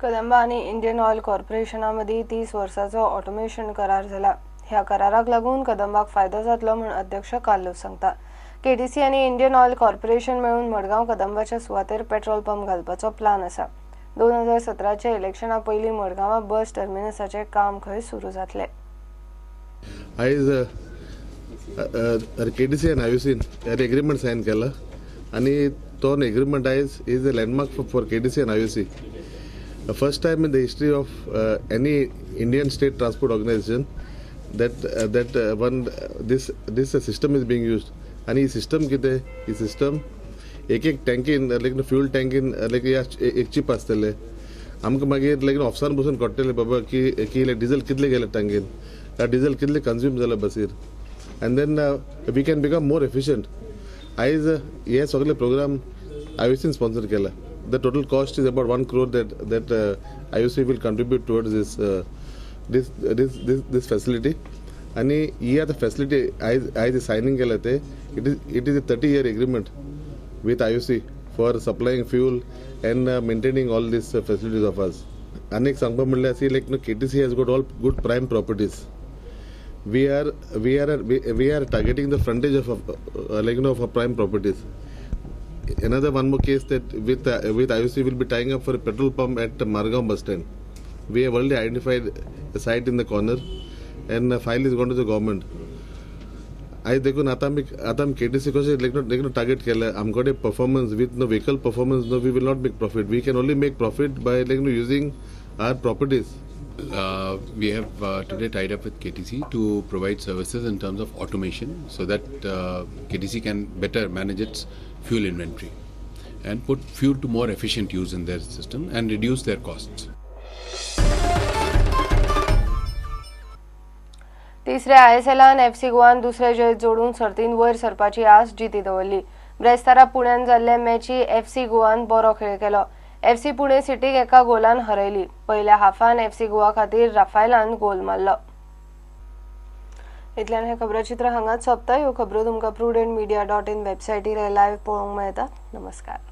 कदंबा आनी Indian oil कॉर्पोरेशना मदीं 30 वर्सांचो ऑटोमेशन करार जाला. ह्या कराराक लागून कदंबाक फायदो जातलो म्हूण अध्यक्ष कार्लोस सांगता. केटीसी आनी इंडियन ऑयल कॉर्पोरेशन मेळून मडगांव कदंबाच्या सुवातेर पेट्रोल पंप घालपाचो प्लान आसा. 2017च्या इलेक्शना पयलीं मडगांवां बस टर्मिनसाचें काम खंय सुरू जातलें. आयज केटीसी आनी आयओसीन एग्रीमेंट सायन केला आनी तो एग्रीमेंट आयज is a landmark for KTC and IOC. The first time in the history of any Indian state transport organization that that one this this system is being used. And this system किते ही system एक एक टँकीन लायक fuel टँकीन लायक एक chip आसतले आमकां मागीर लायक ऑफिसान बसून कळटलें बाबा की की डिझल कितले गेले टँकीन, डिझल कितले कंज्यूम जालें बसीर, and then we can become more efficient. आयज हे सगळे प्रोग्राम आयओसीन स्पॉन्सर केला. The total cost is about 1 crore that IOC will contribute towards this this this this this facility. आणि ही आता फॅसिलिटी आयज आयज सायनिंग केलं ते it is a 30-year agreement with IOC for supplying fuel and maintaining all these facilities of us. आनी एक सांगपा म्हणल्यार अशी like KTC has got all good prime properties. We are targeting the frontage of like you know of prime properties. Another one more case that with IOC will be tying up for a petrol pump at Margao bus stand. We have already identified a site in the corner and the file is gone to the government. आयज देखून आतां आमी KTC कशें लायक target केलें आमकडे performance with no vehicle performance no we will not make profit. We can only make profit by like no using our properties. We have today tied up with KTC to provide services in terms of automation so that KTC can better manage its fuel inventory and put fuel to more efficient use in their system and reduce their costs. तिसऱ्या आयएसएलान FC गोवान दुसरे जैत जोडून सर्तीन वयर सरपाची आस जिती दवरली. ब्रेस्तारा पुण्यान जाल्ले मॅची एफसी गोवान बरो खेळ केलो. एफसी पुणे सिटीक एका गोलान हरयली. पयल्या हाफान एफसी गोवा खातीर राफायलान गोल मारलो. इतल्यान हे खबराचित्र हांगाच सोंपता. ह्यो खबरो तुमकां prudentmedia.in वेबसायटीर लायव्ह पळोवंक मेळटा. नमस्कार.